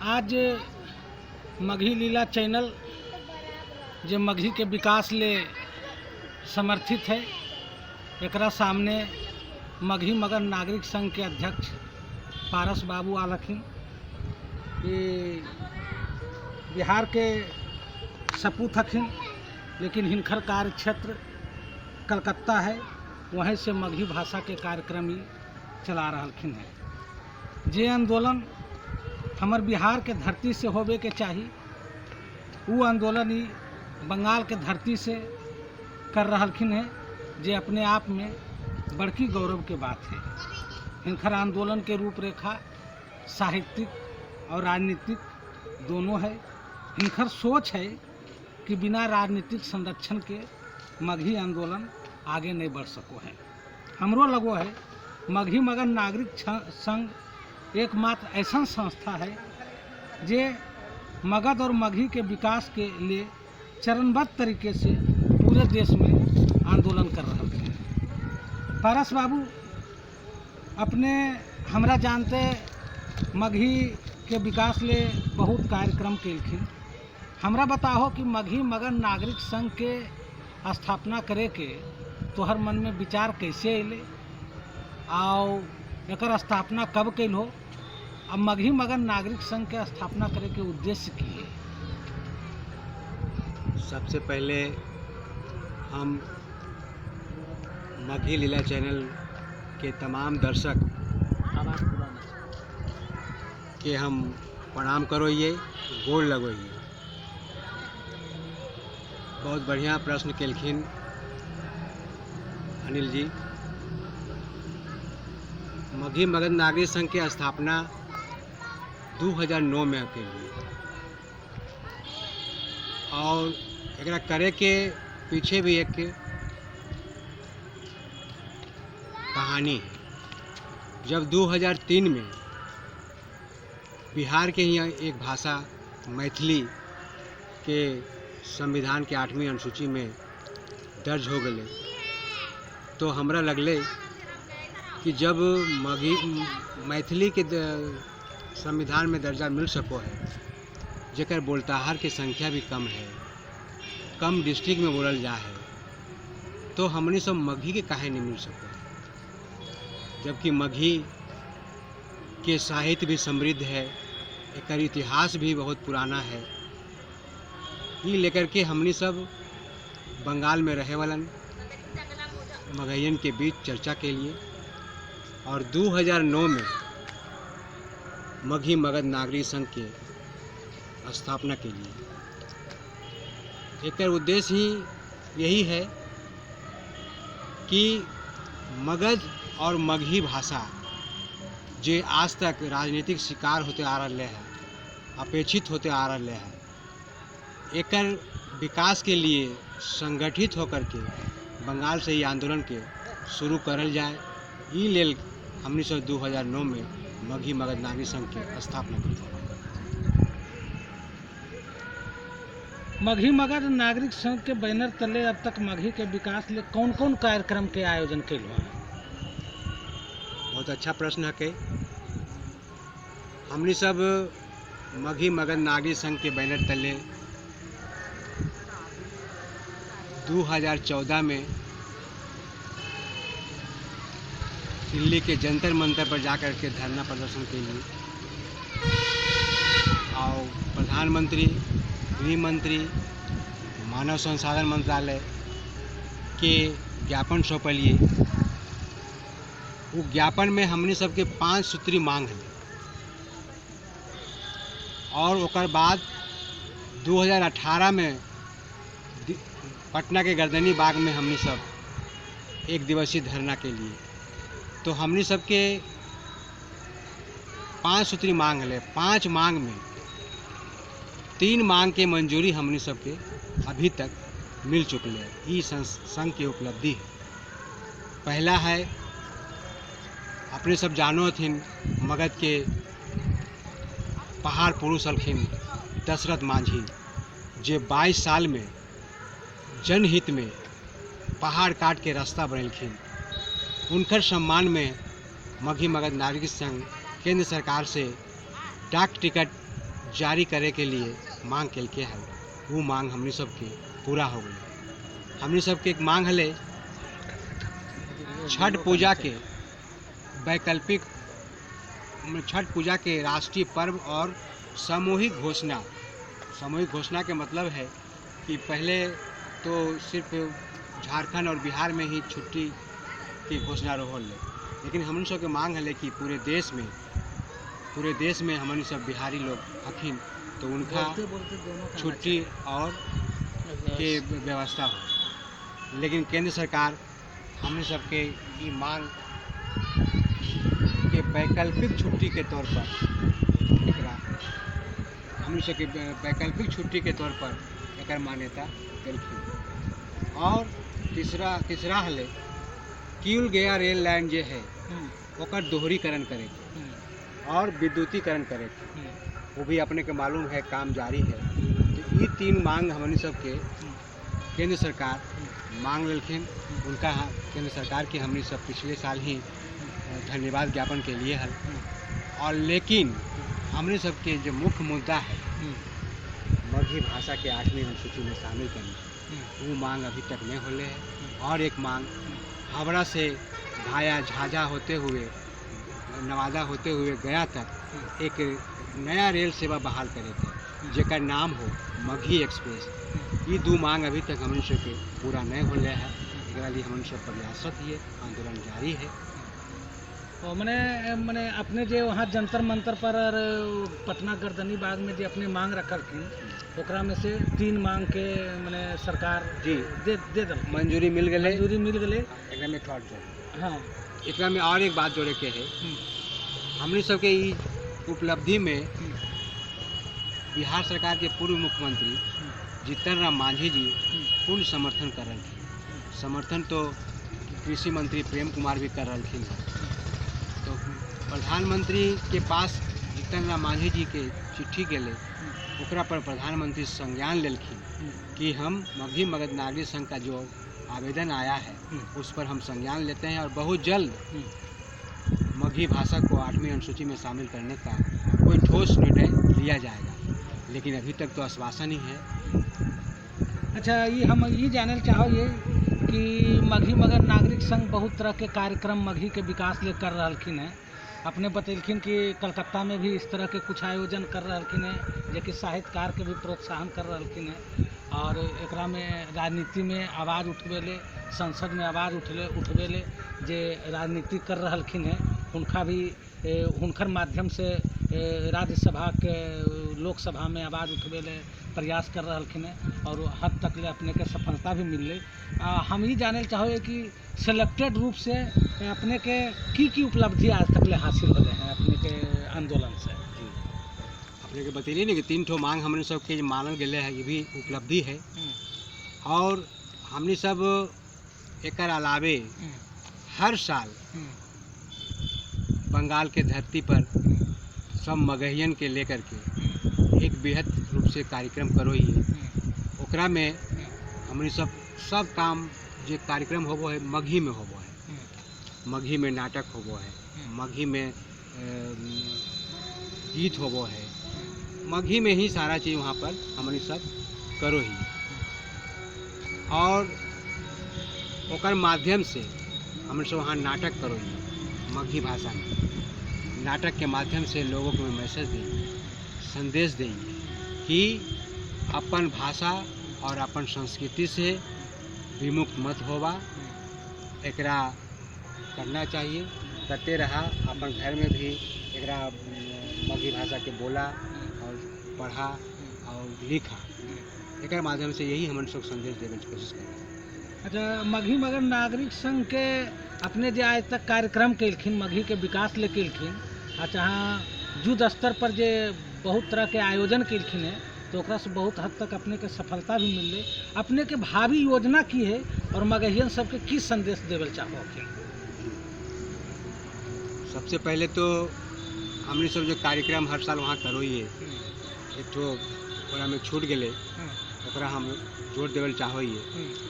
आज मगही लीला चैनल जे मगही के विकास ले समर्थित है, एकरा सामने मगही मगध नागरिक संघ के अध्यक्ष पारस बाबू आलखिन। ये बिहार के सपूत हखिन, लेकिन हिनखर कार्य क्षेत्र कलकत्ता है, वहीं से मगही भाषा के कार्यक्रम ही चला रहलखिन हैं। जे आंदोलन हमर बिहार के धरती से होबे के चाही, वो आंदोलन ही बंगाल के धरती से कर रहलखिन हैं, जे अपने आप में बड़की गौरव के बात है। हिनखर आंदोलन के रूपरेखा साहित्यिक और राजनीतिक दोनों है। हिनखर सोच है कि बिना राजनीतिक संरक्षण के मगही आंदोलन आगे नहीं बढ़ सको है। हमरो लगो है मगही मगध नागरिक संघ एकमात्र ऐसा संस्था है जे मगध और मगही के विकास के लिए चरणबद्ध तरीके से पूरे देश में आंदोलन कर रहे हैं। पारस बाबू, अपने हमरा जानते मगही के विकास ले बहुत कार्यक्रम केलखिन। हमरा बताहो कि मगही मगध नागरिक संघ के स्थापना करे के तोहर मन में विचार कैसे अयले, आओ एकर स्थापना कब कैल हो, अब मगही मगध नागरिक संघ के स्थापना करे के उद्देश्य की है? सबसे पहले हम मगही लीला चैनल के तमाम दर्शक के हम प्रणाम करोइए, गोड़ लगोइए। बहुत बढ़िया प्रश्न केलखिन अनिल जी। मगही मगध नागरिक संघ के स्थापना 2009 में केलिए और एकरा करे के पीछे भी एक कहानी है। जब 2003 में बिहार के ही एक भाषा मैथिली के संविधान के 8वीं अनुसूची में दर्ज हो गए, तो हमरा लगले कि जब मगही मैथिली के संविधान में दर्जा मिल सको है, जेकर बोलताहार के संख्या भी कम है, कम डिस्ट्रिक्ट में बोलल जा है, तो हमनी सब मगही के काहे नहीं मिल सको है, जबकि मगही के साहित्य भी समृद्ध है, एकर इतिहास भी बहुत पुराना है। ई लेकर के हमनी सब बंगाल में रहे वालन मगहियन के बीच चर्चा के लिए और 2009 में मगही मगध नागरिक संघ के स्थापना के लिए। एकर उद्देश्य ही यही है कि मगध और मगही भाषा जे आज तक राजनीतिक शिकार होते आ रहे है, अपेक्षित होते आ रहे है, एकर विकास के लिए संगठित होकर के बंगाल से ही आंदोलन के शुरू करल जाए। ई लेल हमनी सब 2009 में मगही मगध नागरिक संघ के स्थापना की। मगही मगध नागरिक संघ के बैनर तले अब तक मगही के विकास ले कौन कौन कार्यक्रम के आयोजन कैल है? बहुत अच्छा प्रश्न है। के हमनी सब मगही मगध नागरिक संघ के बैनर तले 2014 में दिल्ली के जंतर मंतर पर जाकर के धरना प्रदर्शन के लिए और प्रधानमंत्री, गृह मंत्री, मानव संसाधन मंत्रालय के ज्ञापन सौंपलिए। वो ज्ञापन में हमने सबके 5 सूत्री मांग है और ओकर बाद 2018 में पटना के गर्दनी बाग में हमने सब एक दिवसीय धरना के लिए, तो हमने सबके 5 सूत्री मांग है। 5 मांग में 3 मांग के मंजूरी हमने सबके अभी तक मिल चुकी है। ये संघ की उपलब्धि है। पहला है, अपने सब जानो हथिन मगध के पहाड़ पुरुष हलखिन दशरथ मांझी, जे 22 साल में जनहित में पहाड़ काट के रास्ता बनेलखिन। उनकर सम्मान में मगही मगध नागरिक संघ केंद्र सरकार से डाक टिकट जारी करे के लिए मांग केलके हल। वो मांग हमनी सबके पूरा हो गई। हमनी सबके एक मांग हले छठ पूजा के वैकल्पिक, छठ पूजा के राष्ट्रीय पर्व और सामूहिक घोषणा। सामूहिक घोषणा के मतलब है कि पहले तो सिर्फ झारखंड और बिहार में ही छुट्टी की घोषणा रहल, लेकिन हमन सबके मांग है कि पूरे देश में हमन सब बिहारी लोग हखिन तो उनका छुट्टी और के व्यवस्था हो। लेकिन केंद्र सरकार हमने सबके ये मांग के वैकल्पिक छुट्टी के तौर पर एकरा हमने सबके वैकल्पिक छुट्टी के तौर पर एकर मान्यता देलखिन। और तीसरा हले किउल गया रेल लाइन जे है ओकर दोहरीकरण करे के और विद्युतीकरण करे के, वो भी अपने के मालूम है काम जारी है। तो ये तीन मांग हमने सबके केंद्र सरकार मांग लेलखिन। उनका केंद्र सरकार के हमने सब पिछले साल ही धन्यवाद ज्ञापन के लिए हल। और लेकिन हमने सबके जो मुख्य मुद्दा है मगही भाषा के 8वीं अनुसूची में शामिल करना, वो मांग अभी तक नहीं होले है। और एक मांग हावड़ा से भाया झाझा होते हुए नवादा होते हुए गया तक एक नया रेल सेवा बहाल करे थे जेकर नाम हो मगही एक्सप्रेस। ये दो मांग अभी तक हमन सबके पूरा नहीं होले है। एकरा लिए हमन सब प्रयासरत है, आंदोलन जारी है। और मने मने अपने जो वहाँ जंतर मंतर पर और पटना गर्दनी बाग में जो अपने मांग रखलखिन ओकरा में से 3 मांग के मने सरकार जी दे दे दल मंजूरी मिल गए, मंजूरी मिल गए। एकरा में थोड़ा जोड़, हाँ एकरा में और एक बात जोड़े के है, हमने सबके ई उपलब्धि में बिहार सरकार के पूर्व मुख्यमंत्री जीतन राम मांझी जी पूर्ण समर्थन कर रहे। समर्थन तो कृषि मंत्री प्रेम कुमार भी कर रहे हैं। तो प्रधानमंत्री के पास जीतन राम मांझी जी के चिट्ठी गेले, ओकरा पर प्रधानमंत्री संज्ञान लेलखिन कि हम मगही मगध नागरिक संघ का जो आवेदन आया है उस पर हम संज्ञान लेते हैं और बहुत जल्द मगही भाषा को 8वीं अनुसूची में शामिल करने का कोई ठोस निर्णय लिया जाएगा। लेकिन अभी तक तो आश्वासन ही है। अच्छा, ये हम ये जाने चाहो ये कि मगही मगध नागरिक संघ बहुत तरह के कार्यक्रम मगही के विकास ले कर रहलखिन हैं। अपने बतैलखिन कि कलकत्ता में भी इस तरह के कुछ आयोजन कर रहलखिन हैं, जे कि साहित्यकार के भी प्रोत्साहन कर रहलखिन हैं और एकरा में राजनीति में आवाज़ उठबेले, संसद में आवाज़ उठबेले जे राजनीति कर रहलखिन हैं उनका भी हुनकर माध्यम से राज्यसभा के लोकसभा में आवाज़ उठबेले प्रयास कर रहलखिन हैं और हद तक ले अपने के सफलता भी मिलले। हम ये जाने चाहो कि सेलेक्टेड रूप से अपने के की उपलब्धि आज तक ले हासिल होले हैं अपने के आंदोलन से? जी, अपने के बतैलिए ना कि 3 ठो मांग हमने सबके मानल गेले है, ये भी उपलब्धि है। और हमने सब एकर अलावे हर साल बंगाल के धरती पर सब मगहियन के लेकर के एक बेहद रूप से कार्यक्रम करो ही। ओकरा में हमने सब सब काम जो कार्यक्रम होबो है मगही में होबो है, मगही में नाटक होबो है, मगही में गीत होबो है, मगही में ही सारा चीज़ वहाँ पर हमने सब करो ही। और ओकर माध्यम से हमने सब वहाँ नाटक करो ही मगही भाषा में। नाटक के माध्यम से लोगों को मैसेज देंगे, संदेश देंगे कि अपन भाषा और अपन संस्कृति से विमुख मत होवा, एकरा करना चाहिए, करते रहा। अपन घर में भी एकरा मगही भाषा के बोला और पढ़ा और लिखा। एक माध्यम से यही हम सब संदेश देने की कोशिश करें। अच्छा, मगही मगध नागरिक संघ के अपने जो आज तक कार्यक्रम केलखिन मगही के विकास ले केलखिन, अच्छा हाँ युद्ध स्तर पर जे बहुत तरह के आयोजन केलखिन है तो ओकरा से बहुत हद तक अपने के सफलता भी मिलले। अपने के भावी योजना की है और मगहियन सबके की संदेश देवल चाहो? सबसे पहले तो हमने सब जो कार्यक्रम हर साल वहाँ करो ही है, एक तो ओकरा में छूट गए ओकरा हम जोड़ देवल चाहो ही।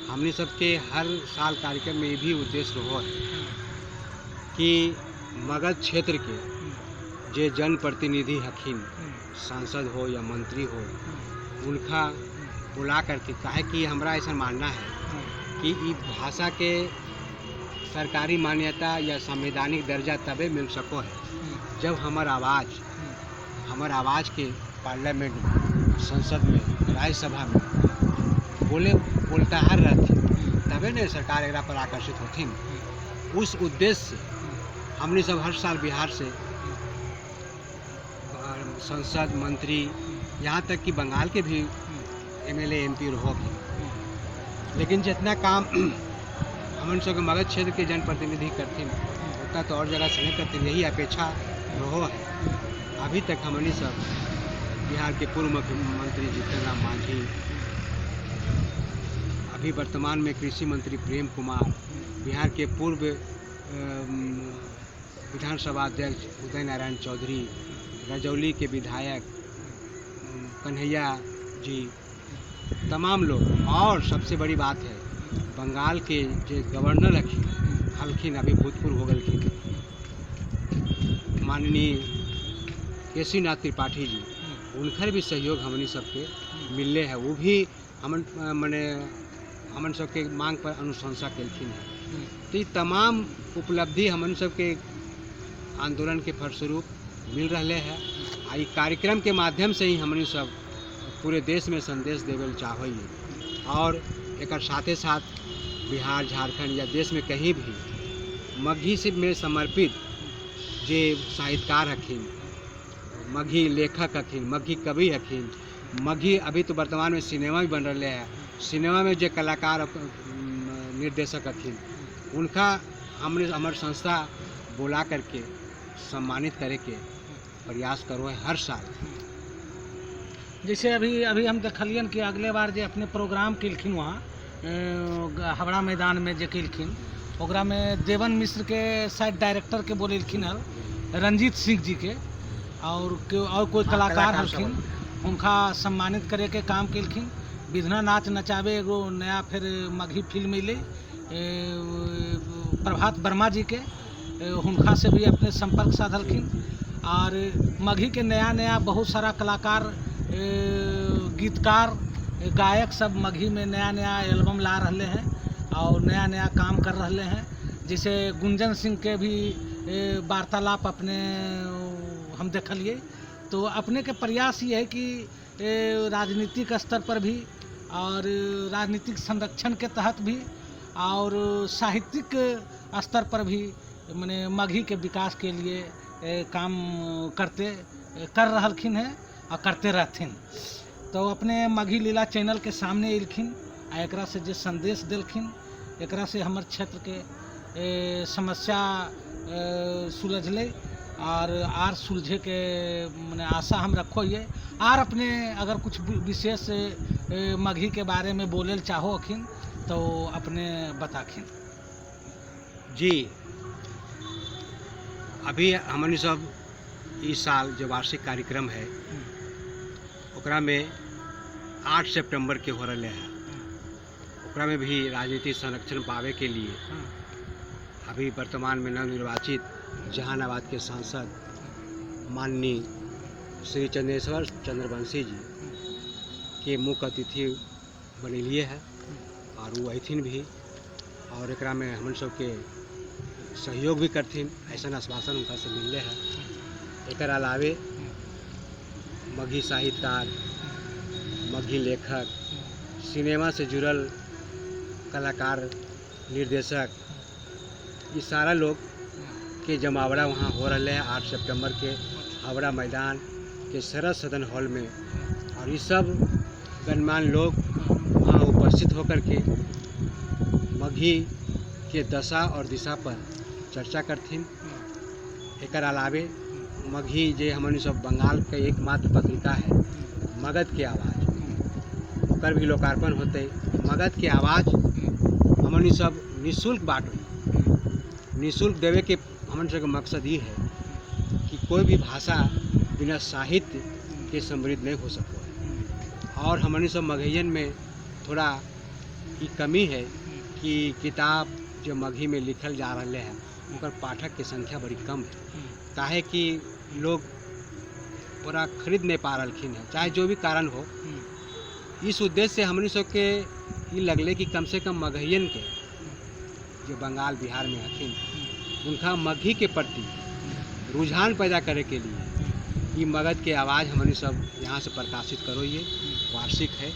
हमने सबके हर साल कार्यक्रम में ये भी उद्देश्य रहो है कि मगध क्षेत्र के जे जनप्रतिनिधि हखिन, सांसद हो या मंत्री हो, उनका बुला करके, काहे कि हमरा ऐसा मानना है कि ई भाषा के सरकारी मान्यता या संवैधानिक दर्जा तबे मिल सको है जब हमर आवाज़ के पार्लियामेंट में, संसद में, राज्यसभा में बोले बोलताहर रहथिन, तबे ने सरकार एकरा पर आकर्षित होथिन। उस उद्देश्य से हमने सब हर साल बिहार से संसद, मंत्री, यहाँ तक कि बंगाल के भी एमएलए, एमपी रहो, लेकिन जितना काम हमन सबके मगध क्षेत्र के जनप्रतिनिधि करथिन, उतना तो और जगह से नहीं करते। यही अपेक्षा रहो है। अभी तक हमनी सब बिहार के पूर्व मुख्यमंत्री जीतन राम मांझी, अभी वर्तमान में कृषि मंत्री प्रेम कुमार, बिहार के पूर्व विधानसभा अध्यक्ष उदय नारायण चौधरी, रजौली के विधायक कन्हैया जी, तमाम लोग और सबसे बड़ी बात है, बंगाल के जो गवर्नर हखिन हलखिन, अभी भूतपूर्व हो गलखिन, माननीय केसरी नाथ त्रिपाठी जी, उनकर भी सहयोग हमनी सबके मिलले है। वो भी हमन मने हमन सबके मांग पर अनुशंसा केलखिन है। तो ये तमाम उपलब्धि हमन सबके आंदोलन के फलस्वरूप मिल रहे है आ ई कार्यक्रम के माध्यम से ही हमनी सब पूरे देश में संदेश देवे चाहै। और एक साथे साथ बिहार, झारखंड या देश में कहीं भी मगही से में समर्पित जे साहित्यकार हखिन, मगही लेखक हखिन, मगही कवि हखिन, मगही अभी तो वर्तमान में सिनेमा भी बन रहे है, सिनेमा में जे कलाकार निर्देशक हखिन, उनका हमने हमार संस्था बुला करके सम्मानित करे के प्रयास करो है हर साल। जैसे अभी अभी हम देखलियन कि अगले बार जे अपने प्रोग्राम केलखिन वहाँ हावड़ा मैदान में जे केलखिन, ओकरा में देवन मिश्र के शायद डायरेक्टर के बोलेलखिन हल, रंजीत सिंह जी के और कोई कलाकार कलाकार हलखिन, उनका सम्मानित करे के काम केलखिन। विधना नाच नचावे एगो नया फिर मगही फिल्म अयलै प्रभात वर्मा जी के, हुनका से भी अपने संपर्क साधलखिन। और मगही के नया नया बहुत सारा कलाकार, गीतकार, गायक सब मगही में नया नया एल्बम ला रहे हैं और नया नया काम कर रहे हैं। जैसे गुंजन सिंह के भी वार्तालाप अपने हम देखलिए। तो अपने के प्रयास ये है कि राजनीतिक स्तर पर भी और राजनीतिक संरक्षण के तहत भी और साहित्यिक स्तर पर भी मने मगही के विकास के लिए काम करते कर रहलखिन हैं और करते रहथिन। तो अपने मगही लीला चैनल के सामने अयलखिन आ एकरा से जे संदेश देलखिन, एकरा से हमर क्षेत्र के समस्या सुलझलै और आर सुलझे के मने आशा हम रखो हियै। आर अपने अगर कुछ विशेष मगही के बारे में बोले ल चाहो अखिन तो अपने बताखिन। जी, अभी हमनी सब इस साल जो वार्षिक कार्यक्रम है, ओकरा में 8 सितंबर के हो रहे है। ओकरा में भी राजनीतिक संरक्षण पावे के लिए अभी वर्तमान में नवनिर्वाचित जहानाबाद के सांसद माननीय श्री चंद्रेश्वर चंद्रवंशी जी के मुख्य अतिथि बनेलिए है और वो अथिन भी और एकरा में हमन सबके सहयोग भी करथिन, ऐसा आश्वासन उनका से मिलले है। एकर अलावे मगही साहित्यकार, मगही लेखक, सिनेमा से जुड़ल कलाकार, निर्देशक, ये सारा लोग के जमावड़ा वहाँ हो रहा है 8 सितंबर के हावड़ा मैदान के शरद सदन हॉल में। और ये सब गणमान्य लोग वहाँ उपस्थित होकर के मगही के दशा और दिशा पर चर्चा करथिन। एकर अलावे मगही जे हमनी सब बंगाल के एकमात्र पत्रिका है मगध के आवाज़, ओकर भी लोकार्पण होते। मगध के आवाज़ हमनी सब निःशुल्क बांटो। निःशुल्क देवे के हमन सबके मकसद ये है कि कोई भी भाषा बिना साहित्य के समृद्ध नहीं हो सको है। और हमनी सब मगहियन में थोड़ा ये कमी है कि किताब जो मगही में लिखल जा रहा है, उनकर पाठक के संख्या बड़ी कम है, काहे कि लोग पूरा खरीद नहीं पा रखिन है, चाहे जो भी कारण हो। इस उद्देश्य से हमनी सबके ये लगले कि कम से कम मगहियन के जो बंगाल बिहार में हथिन उनका मगही के प्रति रुझान पैदा करे के लिए ये मगध के आवाज़ हमनी सब यहाँ से प्रकाशित करो। ये वार्षिक है,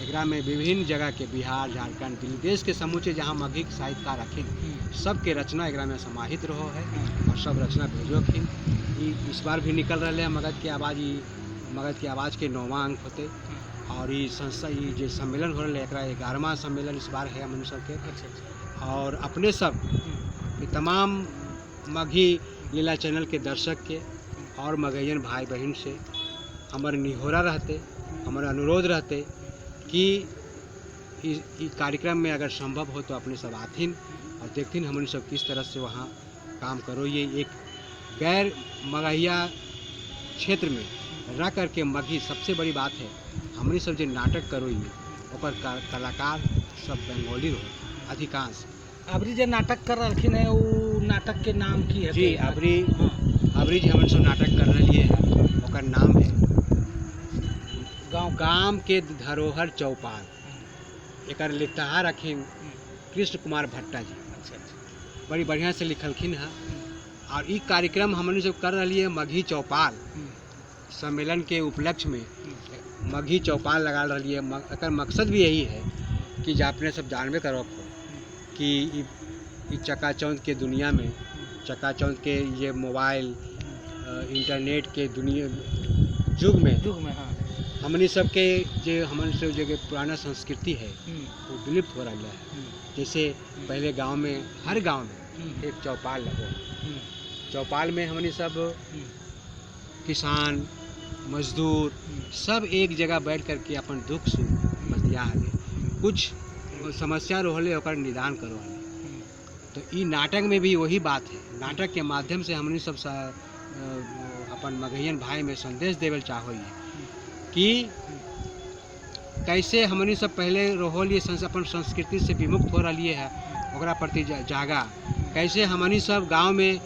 एकरा में विभिन्न जगह के बिहार, झारखंड, दिल्ली, देश के समूचे जहाँ मगही के साहित्यकार हखिन सबके रचना एकरा में समाहित रहो है और सब रचना भेजोखिन। इस बार भी निकल रहा है मगध के आवाज़, ई मगध के आवाज़ के 9वां अंक होते और ये संस्था ये जो सम्मेलन हो रहा है एकरा 11वां सम्मेलन इस बार है हमन सबके। अच्छा। और अपने सब के तमाम मगही लीला चैनल के दर्शक के और मगहियन भाई बहन से हमर निहोरा रहते, हमर अनुरोध रहते कि इस कार्यक्रम में अगर संभव हो तो अपने सब आथिन और देखथिन हमन सब किस तरह से वहाँ काम करो। ये एक गैर मगहिया क्षेत्र में रह करके मगही सबसे बड़ी बात है। हमने सब जो नाटक करो ये ओकर कलाकार सब बंगाली रहो अधिकांश। अबरी जे नाटक कर रखिन है वो नाटक के नाम की है? जी, अबरी हाँ। अबरी जे हमन सब नाटक कर रही है ओकर नाम है गाँव गाम के धरोहर चौपाल। एकर लिखतहार रखिन कृष्ण कुमार भट्टा जी। अच्छा। बड़ी बढ़िया से लिखलखिन है। और ई कार्यक्रम हमन सब कर रही है मगही चौपाल सम्मेलन के उपलक्ष्य में मगही चौपाल लगा रही है। एकर मकसद भी यही है कि जो अपने सब जानबे करो हो कि ई चकाचौंध के दुनिया में, चकाचौंध के ये मोबाइल इंटरनेट के दुनिया युग में, हाँ, हमनी सबके जो हमन सब जो पुराना संस्कृति है वो विलुप्त हो रहा है। जैसे पहले गांव में, हर गांव में एक चौपाल लगो। चौपाल में हमनी सब किसान मजदूर सब एक जगह बैठ करके अपन दुख सुख बतिया हले, कुछ समस्या रहले ओकर निदान करो हले। तो ई नाटक में भी वही बात है। नाटक के माध्यम से हमनी सब अपन मगहियन भाई में संदेश देवल चाहो कि कैसे हमनी सब पहले रहोलिए अपन संस्कृति से विमुक्त हो रही है, ओकरा प्रति जागा कैसे हमनी सब गांव में,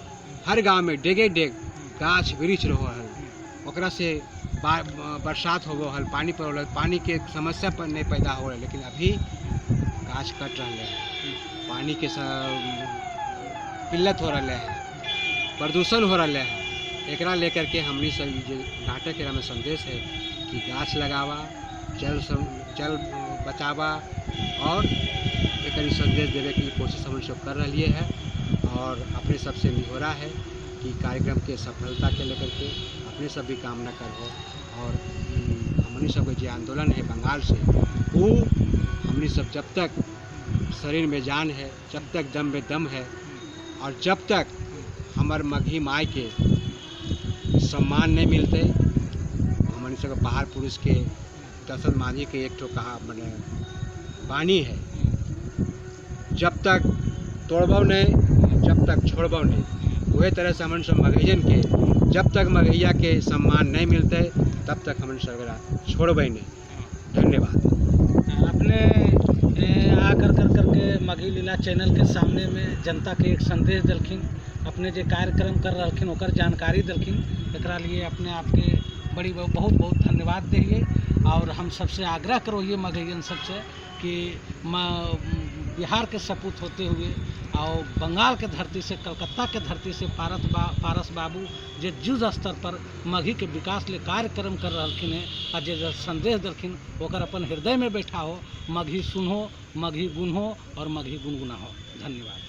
हर गांव में डेगे डेग गाछ वृक्ष रहो हल, ओकरा से बरसात होबो हल, पानी पड़ल, पानी के समस्या पर नहीं पैदा हो रहा। लेकिन अभी गाछ कट रहा है, पानी के किल्लत हो रहा है, प्रदूषण हो रहा है। एकरा लेकर के हमनी सब जो नाटक के में संदेश है कि गाछ लगावा, जल जल बचावा और एक संदेश देवे की कोशिश हम सब कर रही है। और अपने सबसे निहोरा है कि कार्यक्रम के सफलता के लेकर के अपने सब भी कामना करो। और हमनी सब जो आंदोलन है बंगाल से, वो हमनी सब जब तक शरीर में जान है, जब तक दम में दम है और जब तक हमार मगही माई के सम्मान नहीं मिलते, हमनी सब पहाड़ पुरुष के दशरथ मांझी के एक ठो कहा मने बानी है, जब तक तोड़बो नहीं जब तक छोड़बो नहीं। वही तरह से हमन सब मगहियन के जब तक मगहिया के सम्मान नहीं मिलते तब तक हमन सब छोड़बे नहीं। धन्यवाद। अपने आकर कर करके मगही लीला चैनल के सामने में जनता के एक संदेश दिलखिन, अपने जे कार्यक्रम कर रखिन ओकर जानकारी दिलखिन, एकरा लिए अपने आपके बड़ी बहुत बहुत धन्यवाद दिए। और हम सबसे आग्रह करो ये मगहियन सबसे कि बिहार के सपूत होते हुए और बंगाल के धरती से, कलकत्ता के धरती से पारस बाबू जे युद्ध स्तर पर मगही के विकास ले कार्यक्रम कर रखिन है और जे संदेश दिलखिन ओकर अपन हृदय में बैठा हो, मगही सुनो, मगही गुनहो और मगही गुनगुना हो। धन्यवाद।